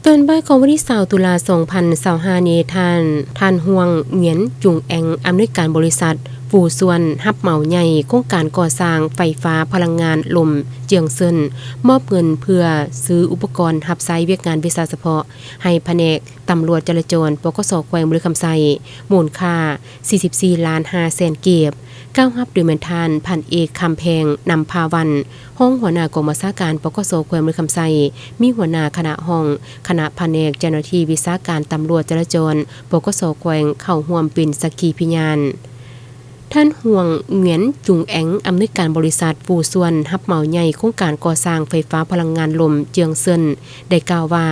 ຕອນບ່າຍຂອງວັນທີຊາວ ຕຸລາ ສອງພັນຊາວຫ້ານີ້, ທ່ານ ທ່ານ ຮ່ວງ ຫງວຽນ ຈຸງແອງ ອຳນວຍການບໍລິສັດ ຟູຊວນ ຮັບເໝົາໃຫຍ່ໂຄງການກໍ່ສ້າງໄຟຟ້າພະລັງງານລົມເຈືອງເຊິນ ມອບເງິນເພື່ອຊື້ອຸປະກອນຮັບໃຊ້ວຽກງານວິຊາສະເພາະ ໃຫ້ພະແນກຕຳຫຼວດຈະລາຈອນ ປກສ ແຂວງບໍລິຄຳໄຊ ມູນຄ່າ ສີ່ສິບສີ່ລ້ານຫ້າແສນກີບ. ກ່າວຮັບໂດຍແມ່ນທ່ານ ພັນເອກ ຄຳແພງ ນຳພາວັນ ຮອງຫົວໜ້າກອງບັນຊາການ ປກສ ແຂວງບໍລິຄຳໄຊ, ມີຫົວໜ້າຄະນະຫ້ອງ ຄະນະພະແນກ, ເຈົ້າໜ້າທີ່ວິຊາການຕຳຫຼວດຈະລາຈອນ ປກສ ແຂວງ ເຂົ້າຮ່ວມເປັນສັກຂີພິຍານ. ທ່ານ ຮ່ວງ ຫງວຽນ ຈຸງແອງ ອຳນວຍການບໍລິສັດ ຟູຊວນ ຮັບເໝົາໃຫຍ່ໂຄງການກໍ່ສ້າງໄຟຟ້າພະລັງງານລົມເຈືອງເຊິນ ໄດ້ກ່າວວ່າ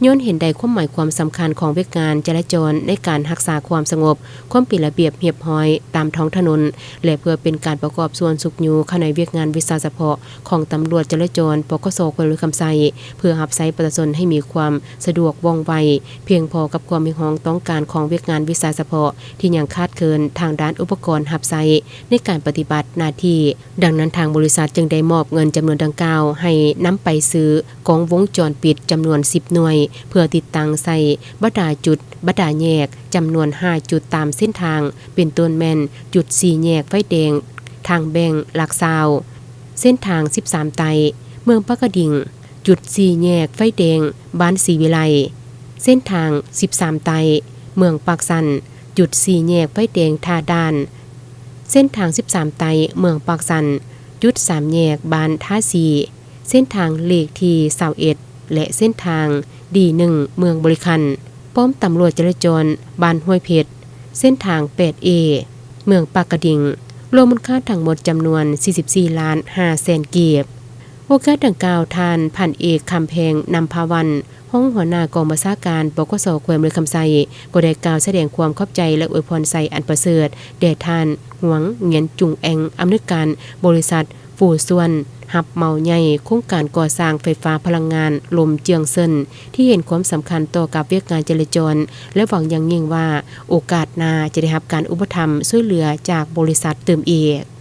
ຍ້ອນເຫັນໄດ້ຄວາມໝາຍຄວາມສຳຄັນຂອງວຽກງານຈະລາຈອນໃນການຮັກສາຄວາມສະຫງົບ, ຄວາມເປັນລະບຽບຮຽບຮ້ອຍຕາມທ້ອງຖະໜົນ ແລະ ເພື່ອເປັນການປະກອບສ່ວນຊຸກຍູ້ເຂົ້າໃນວຽກງານວິຊາສະເພາະຂອງຕຳຫຼວດຈະລາຈອນ ປກສ ແຂວງບໍລິຄຳໄຊ ເພື່ອຮັບໃຊ້ປະຊາຊົນໃຫ້ມີຄວາມສະດວກວ່ອງໄວ, ພຽງພໍກັບຄວາມຮຽກຮ້ອງຕ້ອງການຂອງວຽກງານວິຊາສະເພາະທີ່ຍັງຂາດເຂີນທາງດ້ານອຸປະກອນຮັບໃຊ້ໃນການປະຕິບັດໜ້າທີ່. ດັ່ງນັ້ນ, ທາງບໍລິສັດຈຶ່ງໄດ້ມອບເງິນຈຳນວນດັ່ງກ່າວໃຫ້ນຳໄປຊື້ ກ້ອງວົງຈອນປິດຈຳນວນສິບໜ່ວຍ ເພື່ອຕິດຕັ້ງໃສ່ບັນດາຈຸດ, ບັນດາແຍກ ຈຳນວນຫ້າຈຸດຕາມເສັ້ນທາງ ເປັນຕົ້ນແມ່ນ ຈຸດສີ່ແຍກໄຟແດງທາງແບ່ງຫຼັກຊາວ ເສັ້ນທາງສິບສາມໃຕ້ ເມືອງປາກກະດິງ, ຈຸດສີ່ແຍກໄຟແດງບ້ານສີວິໄລ ເສັ້ນທາງສິບສາມໃຕ້ ເມືອງປາກຊັນ, ຈຸດສີ່ແຍກໄຟແດງທ່າດ່ານ ເສັ້ນທາງສິບສາມໃຕ້ ເມືອງປາກຊັນ, ຈຸດສາມແຍກບ້ານທ່າສີ ເສັ້ນທາງເລກທີຊາວເອັດ ແລະ ເສັ້ນທາງດີໜຶ່ງ ເມືອງບໍລິຄັນ, ປ້ອມຕຳຫຼວດຈະລາຈອນບ້ານຫ້ວຍເພັດ ເສັ້ນທາງແປດເອ ເມືອງປາກກະດິງ, ລວມມູນຄ່າທັງໝົດຈຳນວນສີ່ສິບສີ່ລ້ານຫ້າແສນກີບ. ໂອກາດດັ່ງກ່າວ, ທ່ານ ພັນເອກ ຄຳແພງ ນຳພາວັນ ຮອງຫົວໜ້າກອງບັນຊາການ ປກສ ແຂວງບໍລິຄຳໄຊ ກໍໄດ້ກ່າວສະແດງຄວາມຂອບໃຈ ແລະ ອວຍພອນໄຊອັນປະເສີດແດ່ທ່ານ ຮ່ວງ ຫງວຽນ ຈຸງແອງ ອຳນວຍການບໍລິສັດ ຟູຊວນ ຮັບເໝົາໃຫຍ່ໂຄງການກໍ່ສ້າງໄຟຟ້າພະລັງງານລົມເຈືອງເຊິນ ທີ່ເຫັນຄວາມສຳຄັນຕໍ່ກັບວຽກງານຈະລາຈອນ ແລະ ຫວັງຢ່າງຍິ່ງວ່າ ໂອກາດໜ້າຈະໄດ້ຮັບການອຸປະຖຳຊ່ວຍເຫຼືອຈາກບໍລິສັດຕື່ມອີກ.